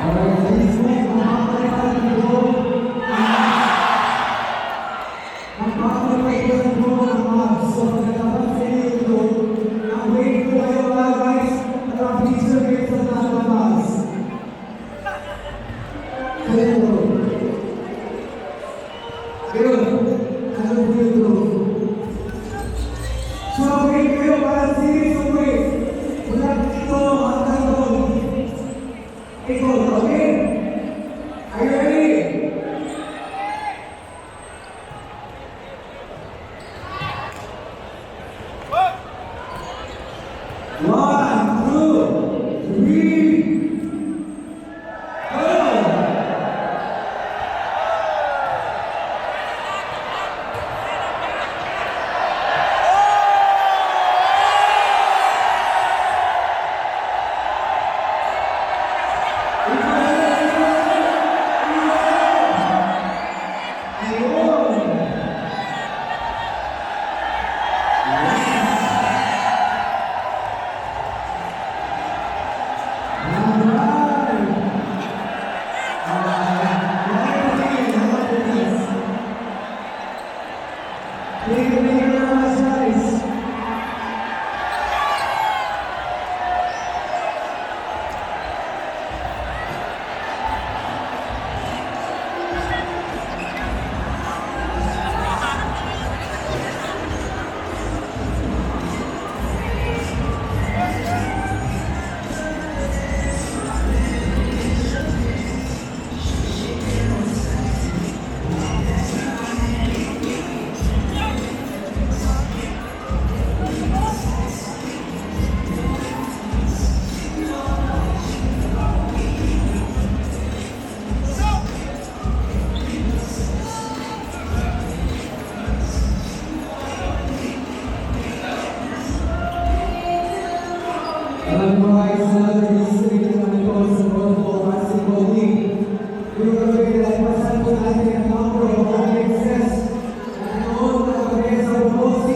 Alright, please move ang mga ang mga po ng mga. So, pagkatapos sa inyo, ang wait ko kayo, mga guys, naka-picture kayo sa taas ng bus. Kaya ito. Ayun, ano po yung drone? So, wait kayo para series of wait. Mula dito hanggang doon. Ikot, okay? Are you ready? One, two, three, go! Ayun! Yes! Alright! Alright. Okay, thank you very much, guys. Alam mo guys, another history na naman ito sa World Basketball League. Yung gabi, nalagpasan po natin ang number of audiences na noon nakagabi sa World.